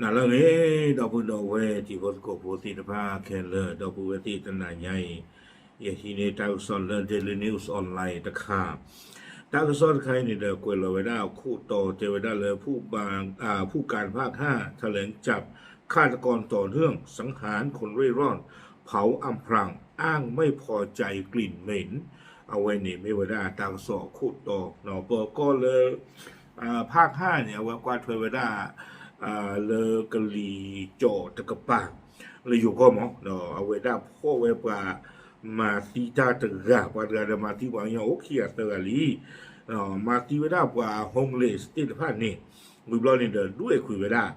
နၤလၢအဂ့ၤ ဒီပုၢ်ဒီဝဲၢ်တံၤဖိသကိးဖိသ့ၣ်တဖၣ်ခဲလၢာ် ဒီပုၢ်ဝဲၢ်သ့ၣ်တနၤညါအံၤ ယဟံးန့ၢ်တၢ်ကစီၣ်လၢ Daily News Online တခါ, တၢ်ကစီၣ်တခါအံၤန့ၣ်ဒီး ကွဲးလီၤဝဲဒၣ်အခိၣ်တီတဲဝဲဒၣ်လၢ ผู้การภาคห้า แถลงจับ ฆาตกรต่อเนื่อง สังหารคนเร่ร่อน เผาอำพราง อ้างไม่พอใจกลิ่นเหม็น အဝဲန့ၣ်မ့ၢ်ဝဲဒၣ်တၢ်ကစီၣ်အခိၣ်တီ, ပၢၤကီၢ်လၢ ภาคห้า န့ၣ် အဝဲကွၢ်ထွဲဝဲဒၣ် လၢကလံၤကၠီၣ်တကပၤ လၢယိၤကီၢ်မး, ဒီးအဝဲဒၣ်ဖီၣ်ဝဲပှၤမၤသံတၢ်တဂၤ, ပှၤတဂၤဒီးမၤသံပှၤကညီအိၣ်ခံဂၤသၢဂၤလံ, မၤသံဝဲဒၣ်ပှၤ homeless သ့ၣ်တဖၣ်န့ၣ်, ဝံၤဘျီန့ၣ်ဒီးဒွဲၣ်ကွံာ်ဝဲဒၣ်,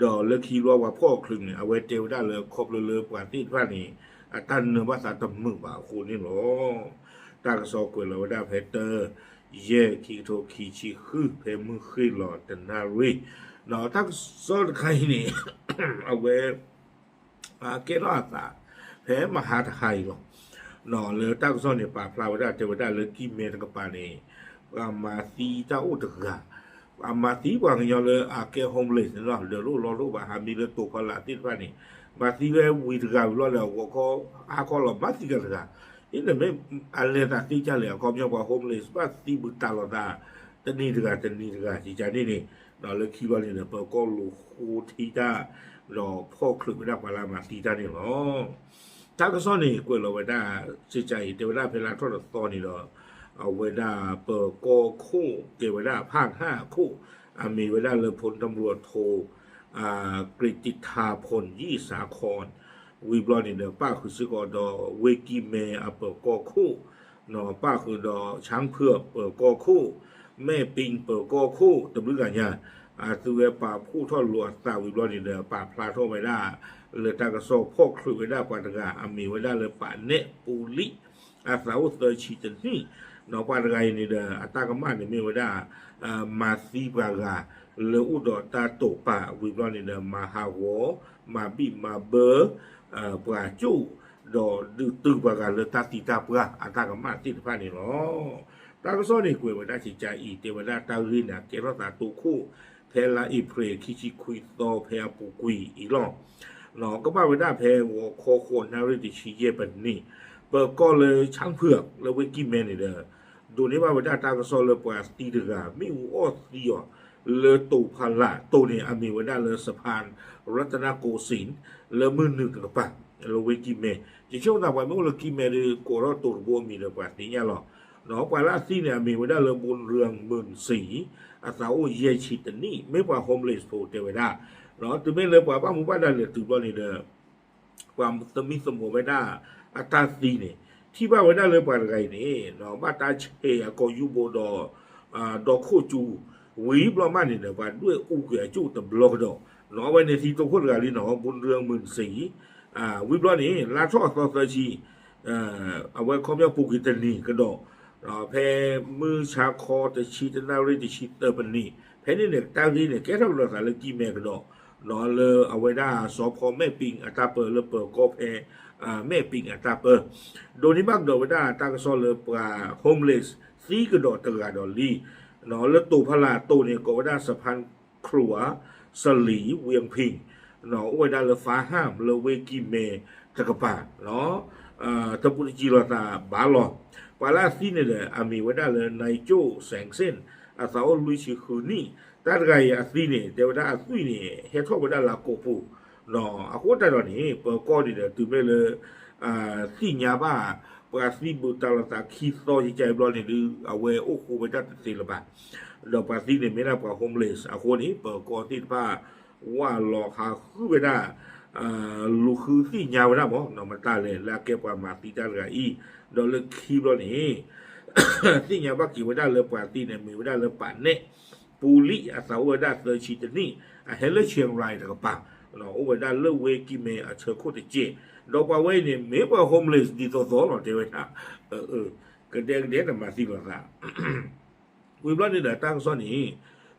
ဒီးလၢခံဘျီပှၤဖီၣ်ချုးန့ၣ် အဝဲတဲဝဲဒၣ်လၢခီဖျိလၢပှၤသ့ၣ်တဖၣ်န့ၣ် အတၢ်နၢၤဘၣ်သးတမုာ်ဘၣ်အဃိန့ၣ်လီၤ. တၢ်ကစီၣ်ကွဲးလီၤဝဲဒၣ်ဖဲတၢ ယဲၢ် ခံကထိခံဆံဃု ဖဲမုၢ်ဃ့ၢ်လီၤတနၣ်ရံၣ်, ဒီးတၢ်ကစီၣ်တခါအံၤန့ၣ် အဝဲ ကဲထီၣ်အသး ဖဲမဟါတဟါအံၤလီၤ. လၢတၢ်ကစီၣ်န့ၣ် ပာ်ဖျါဝဲဒၣ်တဲဝဲဒၣ်လၢကံၢ်မဲတကပၤန့ၣ် ပှၤမၤသံတၢ်အိၣ်တဂၤ, ပှၤမၤသံပှၤကညီလၢအကဲ homeless န့ၣ်လီၤ, ဒၢးလိၣ်လီၢ်လိၣ်ဘၣ် ဟးမံလၢတိာ်ဖီလာ်သ့ၣ်တဖၣ်န့ၣ်, မၤသံဝဲဝံၤတဂၤဝံၤလီၤဒီး ဂီၤခီအါခီလီၤ မၤသံကတဂၤ, အ့ နမ့ၢ်အလဲၤသးသ့ကၢ်လဲၣ် အခီပညီပှၤ homeless ဘၣ်သံဘူးတၢ်လိာ်သး တနံၤတဂၤတနံၤတဂၤ ကကန့ၣ်န့ၣ်, လၢခံဘျီန့ၣ်ဒီး ပၢၤကီၢ်လူၤဃိထံတၢ် ဒီးဖီၣ်ချုးဝဲဒၣ်ပှၤလၢအမၤသံတၢ်န့ၣ်လီၤ. တၢ်ကစီၣ်န့ၣ် ကွဲးလီၤဝဲဒၣ် ကကအံၤ တဲဝဲဒၣ်ဖဲလါထီၣ်တသီန့ၣ်ဒီး အဝဲဒၣ်ပၢၤကီၢ်ခိၣ် ကဲဝဲဒၣ် ภาคห้า ခိၣ် အမ့ၢ်ဝဲဒၣ်လၢ พลตำรวจโท กฤติธาพล ยี่สาคร ဝံၤဘျီန့ၣ်ဒီး ပၣ်ဃုာ်စ့ၢ်ကီးဒီး ဝ့ၢ်ကံၢ်မဲအပၢၤကီၢ်ခိၣ်, ပၣ်ဃုာ်ဒီး ช้างเผือก ပၢၤကီၢ်ခိၣ်, แม่ปิง ပၢၤကီၢ်ခိၣ် တဘျုးဂၤညါ, အသုဝဲပာ်ဖှိၣ်ထီၣ်လိာ်အသးဝံၤဘျီန့ၣ်ဒီး ပာ်ဖျါထီၣ်ဝဲဒၣ် လၢတၢ်ကစီၣ်ဖီၣ်ချုးဝဲဒၣ်ပှၤတဂၤ အမ့ၢ်ဝဲဒၣ်လၢ ပာ်နဲၣ်ပူလံး အသးအိၣ်သၢဆံတနံၣ်, ဒီးပှၤတဂၤအံၤန့ၣ်ဒီး အတၢ်ကမၣ်န့ၣ်မ့ၢ်ဝဲဒၣ် မၤသံပှၤဂၤ လၢအိၣ်ဒီးတၢ်တိာ်ပာ်ဝံၤဘျီန့ၣ်ဒီး မၤဟးဂီၤ မၤဘံၣ်မၤဘၢ ပှၤကၠိၣ် ဒီးဒုးတုၤပှၤဂၤလၢတၢ်သံတၢ်ပှၢ်အတၢ်ကမၣ်သ့ၣ်တဖၣ်န့ၣ်လီၤ. တၢ်ကစီၣ်န့ၣ်ကွဲးဝဲဒၣ်ကကအံၤ တဲဝဲဒၣ်တၢ်ဂ့ၢ်န့ၣ် ကဲထီၣ်သးတိခိၣ် ဖဲလါအ့ဖြ့ၣ်ခံဆံခွံသီဖဲအပူၤကွံာ်အံၤလီၤ. ကဘၣ်ဝဲဒၣ်ဖဲဂီၤခီဃိးနၣ်ရံၣ်တဆံယဲၢ်ပနံး, ပၢၤကီၢ်လၢ ช้างเผือก လၢဝ့ၢ်ကံၢ်မဲန့ၣ်ဒီး ဒိးန့ၢ်ဘၣ်ဝဲဒၣ်တၢ်ကစီၣ်လၢပှၤသံတဂၤ မ့ၣ်အူအီၣ်သံအီၤ လၢတိာ်ဖီလာ်တိာ်န့ၣ် အမ့ၢ်ဝဲဒၣ်လၢ สะพานรัตนโกสินทร์ လၢမုၢ်နုာ်တကပၤ လၢဝ့ၢ်ကံၢ်မဲ, ယဆိကမိၣ်သးပှၤမ့ၢ်အိၣ်လၢကံၢ်မဲဒီး ကိးထီၣ်တိာ်တဘိအမံၤဒီးပှၤသ့ၣ်ညါလီၤ. ပှၤလၢအသံန့ၣ် အမ့ၢ်ဝဲဒၣ်လၢ บุญเรืองหมื่นศรี အသးအိၣ်ယဲၢ်ဆံတနံၣ် မ့ၢ်ပှၤ homeless ဖိတဲဝဲဒၣ်, တုၤမ့ၢ်လၢပှၤဘၣ်မူဘၣ်ဒါလဲၤတုၤဘျီန့ၣ်ဒီး ပှၤသမံသမိးဝဲဒၣ်အတၢ်သံန့ၣ် ထံၣ်ဘၣ်ဝဲဒၣ်လၢပှၤတဂၤအံၤန့ၣ် ဘၣ်တၢ်ဆဲးအကိာ်ယူၢ်ဘိဒီး ဒီခိၣ်ကၠူ ဝံၤဘျီမးန့ၣ်ဒီး ပှၤဒွဲၣ်အူကွံာ်အကၠိၣ်တဘျီကဒီး, အဝဲန့ၣ်သံတိခိၣ်တဂၤလံနီၤ บุญเรืองหมื่นศรี ဝံၤဘျီန့ၣ် လါထီၣ်အသီသၢဆံ အဝဲခီပညီပူၤကွံာ်တနံၤကဒီး, ဖဲမုၢ်ဆါခီတဆံတနၣ်ရံၣ်တဆံသၢပနံး ဖဲန့ၣ်န့ၣ် တၢ်ဂ့ၢ်န့ၣ် ကဲထီၣ်ကဒီးသးလၢကံၢ်မဲကဒီး လၢအဝဲဒၣ် สภ.แม่ปิง အတၢ်ပၢ လၢပၢၤကီၢ်ဖဲ แม่ปิง အတၢ်ပၢ ဒိးန့ၢ်ဘၣ်ကဒီးဝဲဒၣ်တၢ်ကစီၣ်လၢပှၤ homeless သံကဒီးတဂၤဒီးလံ, လၢတိာ်ဖီလာ်တိာ်န့ၣ် ကိးဝဲဒၣ် สะพานครัวสลี เวียงพิง အိၣ်ဝဲဒၣ်လၢ ฟ้าห้าม လၢဝ့ၢ်ကံၢ်မဲတကပၤ တပူၤတစံၣ်လိာ်သးဘၣ်လီၤ. ပှၤလၢအသံန့ၣ်ဒီး အမ့ၢ်ဝဲဒၣ်လၢ นายโจ้ แสงเส้น အသးအိၣ်လွံၢ်ဆံဃုနံၣ်, တၢ်တဂၤအံၤအသံန့ၣ် တဲဝဲဒၣ်အသွံၣ်န့ၣ် ဟဲထီၣ်ဝဲဒၣ်လၢအကိာ်ပူၤ, အဃိသတးဒီးန့ၣ် ပၢၤကီၢ်န့ၣ်ဒီး တုၤမ့ၢ်လၢ သ့ၣ်ညါဘၣ် ပှၤသံဘူးတၢ်လိာ်သးခံသီယကဲဘျီန့ၣ်ဒုး အဝဲအိၣ်ဃိဝဲဒၣ်တသ့လၢၤဘၣ်, ဒီးပှၤသံန့ၣ်မ့ၢ်ဒၣ်ပှၤ homeless အဃိန့ၣ် ပၢၤကီၢ်သ့ၣ်တဖၣ် ဝၢ်လီၤဟးဃုဝဲဒၣ် လူၤဃုသ့ၣ်ညါဝဲဒၣ်မး မတၤလဲၣ်လၢအကဲပှၤမၤသံတၢ်တဂၤအံၤ, ဒီးလၢခံဘျီန့ၣ် သ့ၣ်ညါဘၣ်က့ၤဝဲဒၣ်လၢပှၤသံန့ၣ် မ့ၢ်ဝဲဒၣ်လၢ ပာ်နဲၣ်ပူလံး အသးအိၣ်ဝဲဒၣ်သၢဆံတနံၣ်, အဟဲလၢ เชียงราย တကပၤ, အိၣ်ဝဲဒၣ်လၢဝ့ၢ်ကံၢ်မဲအဆၢခိၣ်တကဲး, ဒီးပှၤဝဲအံၤန့ၣ် မ့ၢ်ပှၤ homeless ဒ်သိးသိးလီၤ တဲဝဲဒၣ်, ကဒဲကဒဲနမၤသံလိာ်သး ဝံၤဘျီန့ၣ်ဒီးတၢ်ကစီၣ်န့ၣ်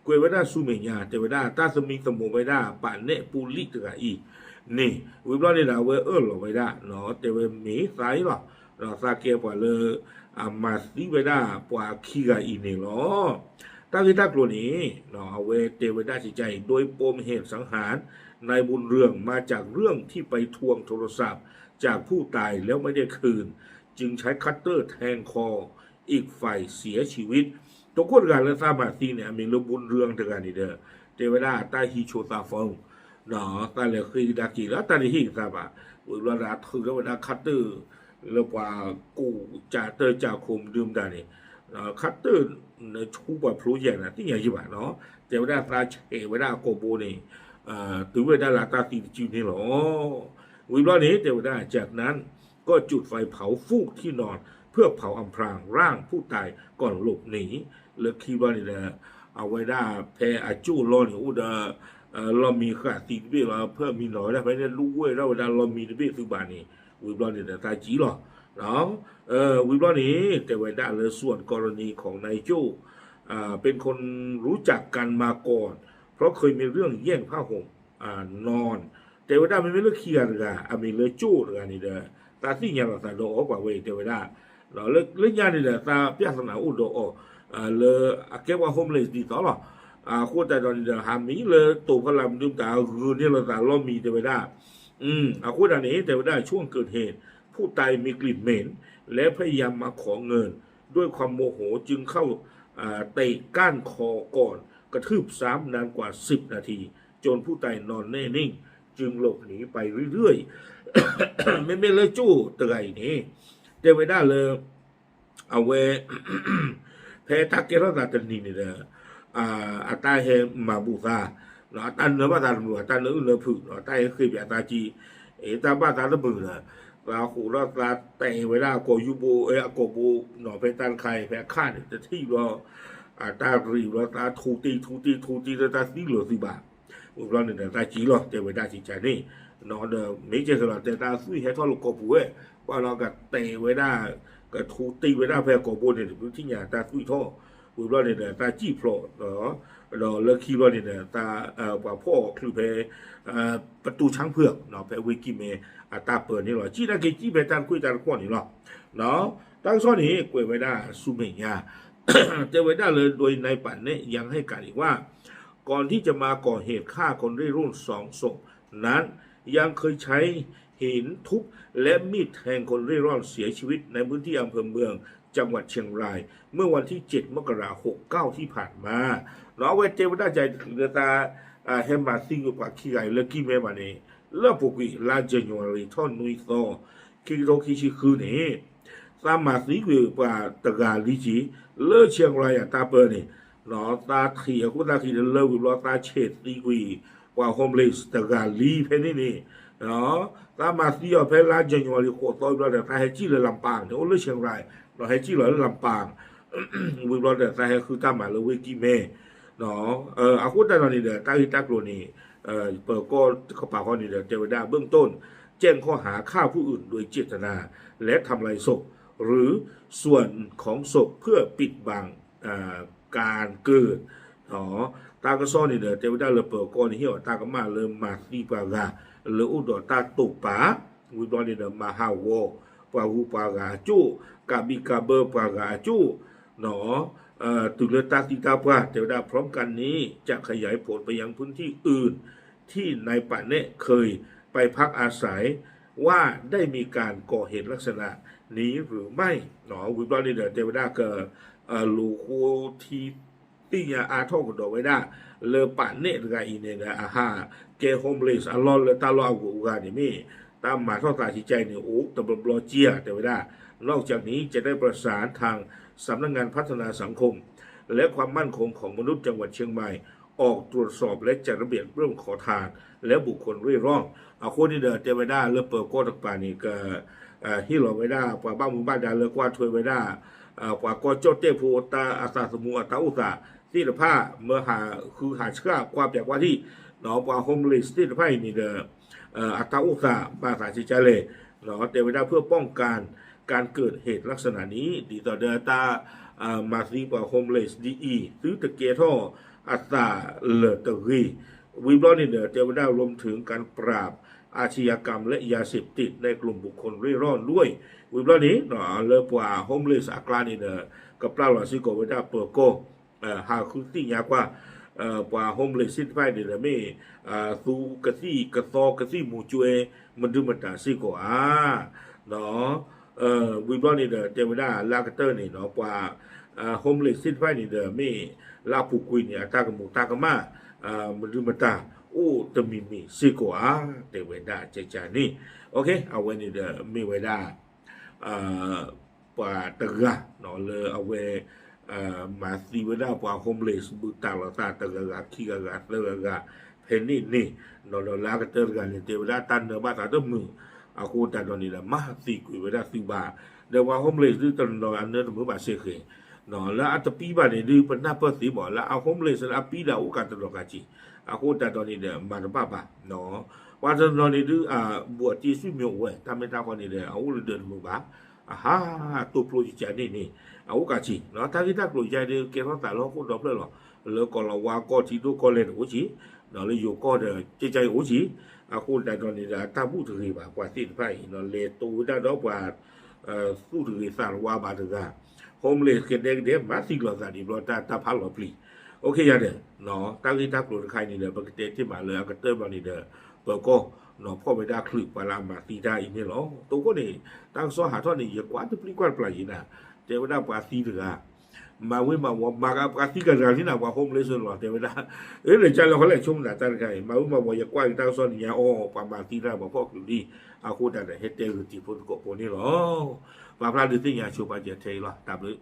ကွဲးဝဲဒၣ်ဆူမဲာ်ညါ တဲဝဲဒၣ်တၢ်သမံသမိးဝဲဒၣ် ပာ်နဲၣ်ပူလံး တဂၤအံၤန့ၣ် ဝံၤဘျီန့ၣ်ဒီးအဝဲအၢၣ်လီၤဝဲဒၣ် တဲဝဲမ့ၢ်သးအံၤလီၤ, ဒီးသးကဲပှၤလၢ အမၤသံဝဲဒၣ်ပှၤခံဂၤအံၤန့ၣ်လီၤ. တၢ်ဂ့ၢ်တၢ်ကျိၤန့ၣ် အဝဲတဲဝဲဒၣ်ကကါအံၤ โดยปมเหตุสังหารนายบุญเรืองมาจากเรื่องที่ไปทวงโทรศัพท์จากผู้ตายแล้วไม่ได้คืน จึงใช้คัตเตอร์แทงคออีกฝ่ายเสียชีวิต တခိၣ်တဂၤလၢသးမၤသံန့ၣ် အမံၤလၢ บุญเรือง တဂၤန့ၣ်ဒီး တဲဝဲဒၣ်တၢ်ဟံးဆိသး phone သးလဲၤဃ့ကဒါက့ၤလၢတၢ်တဟ့ၣ်ကသးဘၣ် ဝံၤဘျီဒီးထုးထီၣ်ဝဲဒၣ် คัตเตอร์ လၢပှၤကူးကးတၢ်ကးခိၣ်မနုၤမတၤန့ၣ် คัตเตอร์ နဆူပှၤဖျိယဲၢ်န့ၣ် သ့ၣ်ညါယံၤဘၣ်နီၤ တဲဝဲဒၣ်သးဆဲးဝဲဒၣ်အကိာ်ဘိန့ၣ် တုၤဝဲဒၣ်လၢတၢ်သံတစုန့ၣ်လီၤ ဝံၤဘျီန့ၣ် တဲဝဲဒၣ် จากนั้นก็จุดไฟเผาฟูกที่นอน เพื่อเผาอำพรางร่างผู้ตายก่อนหลบหนี လၢခံဘျီန့ၣ်ဒီး အဝဲဒၣ်ဖဲအကၠိၣ်လီၢ်န့ၣ် အိၣ်ဒီး လီၢ်မံဃာ်သံတဘ့ၣ်လီၤ ဖဲမံနီၤဝဲဒၣ်ဖဲန့ၣ် လူဝဲဒၣ်ဝဲဒၣ်လီၢ်မံတဘ့ၣ်သုဘၣ်န့ၣ် ဝံၤဘျီန့ၣ်ဒီးသးကံလီၤ ဝံၤဘျီန့ၣ် တဲဝဲဒၣ်လၢ ส่วนกรณีของนายโจ้ เป็นคนรู้จักกันมาก่อน เพราะเคยมีเรื่องแย่งผ้าห่มนอน တဲဝဲဒၣ်မ့မ့ၢ်လၢခံဂၤတဂၤ အမံၤလၢကၠိၣ်တဂၤန့ၣ်ဒီး သးသ့ၣ်ညါလီၤသးဒီးအီၤပှၤဝဲအံၤတဲဝဲဒၣ် လၢညါန့ၣ်ဒီး သးပြဿနာအိၣ်ဒီးအီၤ လၢအကဲပှၤ homeless ဒ်သိးလီၤ အဃိသတးဒီးန့ၣ်ဒီး ဟးမံလၢတိၤဖီလာ်မနုၤမတၤ ဂုာ်န့ၢ်လီၤသးလီၢ်မံတဲဝဲဒၣ် အဃိသတးန့ၣ် တဲဝဲဒၣ် ช่วงเกิดเหตุ ผู้ตายมีกลิ่นเหม็น และพยายามมาขอเงิน ด้วยความโมโหจึงเข้า เตะก้านคอก่อน กระทืบซ้ำนานกว่าสิบนาที จนผู้ตายนอนแน่นิ่ง จึงหลบหนีไปเรื่อยๆ မ့မ့ၢ်လၢကၠိၣ်တဂၤအံၤန့ၣ် တဲဝဲဒၣ်လၢ အဝဲ ဖဲတၢ်ကဲထီၣ်သးတနံၤန့ၣ်ဒီး အတၢ်ဟဲမၤဘူၣ်သး အတၢ်နၢဘၣ်သးတမုာ် အတၢ်နၢအုၣ်နၢဖုး အတၢ်ဟဲဃ့ဘၣ်သးကံ အတၢ်ဘၣ်သးတမုာ်ဒီး သးဟးဃုာ်ဒီးသးတဲဝဲဒၣ်အကိာ်ယူဘိ အကိာ်ဘိ ဖဲတၢ်တခါအံၤ ဖဲအခၣ်န့ၣ် တထံၣ်ဘျီ အတၢ်ရံးဘျီ သးထူတ့ထူတ့ထူတ့လၢတၢ်သံလီၤသုဘၣ် ဝံၤဘျီန့ၣ်ဒီး သးကံလီၤ တဲဝဲဒၣ်ကကါန့ၣ် ဒီးမ့ၢ်ကဲဃဲၤလီၤ တဲတၢ်သွံၣ်ဟဲထီၣ်လၢကိာ်ပူၤဝဲ ကွၢ်လီၤကတဲဝဲဒၣ် ကထူတ့ဝဲဒၣ်ဖဲကိာ်ဘိန့ၣ် တဘျုးထံၣ်ညါတၢ်သွံၣ်ထီၣ် ဝံၤဘျီန့ၣ်ဒီး သးကံၣ်ဖျိး ဒီးလၢခံဘျီန့ၣ်ဒီး သး ပှၤဖီၣ်အီၤချုးဖဲ ပတူၢ်ဆၣ်ဖၢၣ် ဖဲဝ့ၢ်ကံၢ်မဲအတၢ်ပၢန့ၣ်လီၤ ကံၣ်နာ်က့ၤကံၣ်ဖဲတၢ်တခွ့ၣ်တၢ်တခီၣ်န့ၣ်လီၤ တၢ်ကစီၣ်န့ၣ် ကွဲးဝဲဒၣ်ဆူမဲာ်ညါ တဲဝဲဒၣ်လၢ โดยนายปะเนะยังให้การอีกว่า ก่อนที่จะมาก่อเหตุฆ่าคนเร่ร่อนสองศพนั้น ยังเคยใช้หินทุบและมีดแทงคนเร่ร่อนเสียชีวิตในพื้นที่อำเภอเมืองจังหวัดเชียงราย เมื่อวันที่เจ็ดมกราคม หกเก้า ที่ผ่านมา ဒီးအဝဲတဲဝဲဒၣ်ကဒီးသး ဟဲမၤသံကွံာ်ပှၤခံဂၤအံၤ လၢကံၢ်မဲဘၣ်န့ၣ် လၢအပူၤကွံာ် လါ January ထီၣ်နွံသီ ခံကထိခံဆံဃုန့ၣ် သးမၤသံကွံာ်ပှၤတဂၤလံက့ၤ လၢ Chiang Rai အတၢ်ပၢန့ၣ် သးထံၣ်အခိၣ်သးခံဒီးလၢဝံၤဘျီ သးဆဲးသံကွံာ် ပှၤ homeless တဂၤလံဖဲန့ၣ်န့ၣ် သးမၤသံအီၤဖဲလါ January ဃိးသီဘျီဒီး သးဟဲကံၣ်လၢလၣ်ပၣ်န့ၣ် အိၣ်လၢ Chiang Rai ဒီးဟဲကံၣ်လီၤလၢလၣ်ပၣ် ဝံၤဘျီဒီး သးဟဲဃုတၢ်မၤလၢဝ့ၢ်ကံၢ်မဲ အဃိသတးဒီးန့ၣ်ဒီး တၢ်ဂ့ၢ်တၢ်ကျိၤန့ၣ် ပၢၤကီၢ်တကပၤဃီန့ၣ်ဒီး တဲဝဲဒၣ် เบื้องต้น แจ้งข้อหาฆ่าผู้อื่นโดยเจตนาและทำลายศพ หรือส่วนของศพเพื่อปิดบัง การเกิด တၢ်ကစီၣ်န့ၣ်ဒီး တဲဝဲဒၣ်လၢပၢၤကီၢ်န့ၣ် ဟ့ၣ်အီၤတၢ်ကမၣ်လၢမၤသံပှၤဂၤ လၢအိၣ်ဒီးတၢ်တိာ်ပာ် ဝံၤဘျီန့ၣ်ဒီး မၤဟးဂီၤ ပှၤဂုၤပှၤဂၤအကၠိၣ် ကးဘံကးဘၢပှၤဂၤအကၠိၣ် တုၤလၢတၢ်သံတၢ်ပှၢ် တဲဝဲဒၣ် พร้อมกันนี้จะขยายผลไปยังพื้นที่อื่น ที่นายปะเนะเคยไปพักอาศัย ว่าได้มีการก่อเหตุลักษณะนี้หรือไม่ ဝံၤဘျီန့ၣ်ဒီး တဲဝဲဒၣ်က လူၤဃိထံသ့ၣ်ညါအါထီၣ်ကဒီးဝဲဒၣ် လၢပၣ်နဲၣ်တဂၤအံၤန့ၣ်ဒီး အဟးကဲ homeless အလီၢ်လၢတၢ်လီၢ်အဂုၤအဂၤန့ၣ်မ့ၢ် တၢ်မၤထီၣ်သးကကါအံၤန့ၣ် အိၣ်တဘျီဘျီက့ဧါ တဲဝဲဒၣ် นอกจากนี้จะได้ประสานทางสำนักงานพัฒนาสังคมและความมั่นคงของมนุษย์จังหวัดเชียงใหม่ ออกตรวจสอบและจัดระเบียบเรื่องขอทานและบุคคลเร่ร่อน အဃိန့ၣ်ဒီး တဲဝဲဒၣ်လၢပၢၤကီၢ်တကပၤန့ၣ် က ဟ့ၣ်လီၤဝဲဒၣ် ပှၤဘၣ်မူဘၣ်ဒါလၢကွၢ်ထွဲဝဲဒၣ် ပှၤကီၢ်ကၠီၣ်တဲၣ်ဖိအတၢ်အသးသမူအတၢ်အိၣ်သးသ့ၣ်တဖၣ် မၢဟးဃုဟးဆှၣ်ကွၢ်ပၠးကွၢ်ထံၣ် ပှၤ homeless သ့ၣ်တဖၣ်အံၤန့ၣ်ဒီး အတၢ်အိၣ်သးဘၣ်သးကကါလဲၣ် တဲဝဲဒၣ် เพื่อป้องกันการเกิดเหตุลักษณะนี้ ဒ်သိးဒီးတၢ်မၤသံပှၤ homeless ဒ်အံၤ သုတကဲထီၣ်အသးလၢာ်တဂ့ၤ ဝံၤဘျီန့ၣ်ဒီး တဲဝဲဒၣ် รวมถึงการปราบอาชญากรรมและยาเสพติดในกลุ่มบุคคลเร่ร่อนด้วย ဝံၤဘျီန့ၣ် လၢပှၤ homeless အကျါန့ၣ်ဒီး ကပျၢ်လီၤစ့ၢ်ကီးဝဲဒၣ်ပၢၤကီၢ် ဟးဃုသ့ၣ်ညါကွၢ် ပှၤ homeless သ့ၣ်တဖၣ်န့ၣ်ဒီး မ့ၢ်သူကသံၣ်ကသီကသံၣ်မူၤကွဲ မဒုမတၤစ့ၢ်ကီးဧါ. ဝံၤဘျီန့ၣ်ဒီး တဲဝဲဒၣ်လၢအကတၢၢ်န့ၣ်ဒီး ပှၤ homeless သ့ၣ်တဖၣ်န့ၣ်ဒီး မ့ၢ်လၢအပူၤကွံာ်န့ၣ် အတၢ်ကမူၤတၢ်ကမၣ် မဒုမတၤ အိၣ်တမံၤမံၤစ့ၢ်ကီးဧါ, တဲဝဲဒၣ်ကကန့ၣ်. အဝဲန့ၣ်ဒီးမ့ၢ်ဝဲဒၣ် ပှၤတဂၤ လၢအဝဲ မၤသံဝဲဒၣ်ပှၤ homeless ဘုးတၢ်လီၤသးတဂၤဂၤခံဂၤဂၤသၢဂၤဂၤ ဖဲန့ၣ်န့ၣ်, ဒီးလၢအကတၢၢ်တဂၤန့ၣ် တဲဝဲဒၣ်တၢ်နၢဘၣ်သးတမုာ်, အဃိသတးဒီးန့ၣ်ဒီး မၤသံကွံာ်ဝဲဒၣ်သုဘၣ်. ဒီးပှၤ homeless ဒုးတနီၤအနၢတမုာ်ဘၣ်စ့ၢ်ကီး, လၢအတပံဘၣ်န့ၣ်ဒုး ပနၢ်ပၢၢ်သ့မး လၢအ homeless လၢအပံဒီးအအိၣ်ကးတနီၤကးက့ၤ, အဃိသတးဒီးန့ၣ်ဒီး မၤတဘၣ်ဘၣ် ပှၤတနီၤန့ၣ်ဒုး အဘူးအတံၢ်စုမ့ၢ်အိၣ်ဝဲ တၢ်မ့ၢ်တၢ်ဃီန့ၣ်ဒီး အအိၣ်လၢဒၢးတမုာ်ဘၣ်, အဟးတိၢ်ဖျိကကန့ၣ်န့ၣ် အအိၣ်ကးက့ၤ, တၢ်ဂ့ၢ်တၢ်ကျိၤယါဒုး ကဲထီၣ်သးလၢဟီၣ်ခိၣ်ဒီဖျၢၣ်လီၤ. လၢကီၢ်လီၤဝါကီၢ်ထံဒိၣ်ကီၢ်လဲၢ်န့ၣ်အိၣ်က့ၤ, လၢယိၤကီၢ်ဒီး ကကအိၣ်က့ၤ, အဃိသတးဒီးန့ၣ်ဒီး အတၢ်ဘူၣ်တဂ့ၤဘၣ် ပှၤသ့ၣ်တဖၣ်အံၤ လဲၤတိဝဲဒၣ်ဒီးပှၤ သူၣ်တဂ့ၤသးတဝါဘၣ်တဂၤ, homeless ကဒဲကဒဲ မၤသံလီၤသးဒ်ဘျီတၢ်တၢ်ဖးလီၤပျံၤ, အိၣ်ခ့ယၤဒီး တၢ်ဂ့ၢ်တၢ်ကျိၤတခါအံၤန့ၣ်ဒီး ပကတဲတ့ၢ်မးလၢအကတၢၢ်ဘျီန့ၣ်ဒီး ပၢၤကီၢ်နီၤဖီၣ်ဝဲဒၣ်ချုးပှၤလၢအမၤသံတၢ်အံၤန့ၣ်လီၤ. တိခိၣ်န့ၣ် တၢ်ကစီၣ်ဟးထီၣ်န့ၣ် ယကွၢ်တပျံၤကွၢ်တပျၢ်ယံၤနၤ, တဲဝဲဒၣ်ပှၤသံတဂၤ မၤဝံၤမၤဝီၤ မၤကပှၤသံကတဂၤလံနၤ ပှၤ homeless လီၤ တဲဝဲဒၣ်, အၢ လဲၤကလဲၤခီလဲၣ်ဆိကမိၣ်သးတၢ်တခါအံၤ မၤဝံၤမၤဝီၤ ယကွၢ်က့ၤတၢ်ကစီၣ်နံၤညါအီၤ ပှၤမၤသံတၢ်ပှၤဖီၣ်ချုးလံ, အဃိသတးဒီး ဟဲတဲဂုာ်တံၤဖိသကိးဖိန့ၣ်လီၤ. ပာ်ဖျါဒုးသ့ၣ်ညါဆိပာ်စၢၤထဲအံၤလီၤ. တၢ်ဘျုး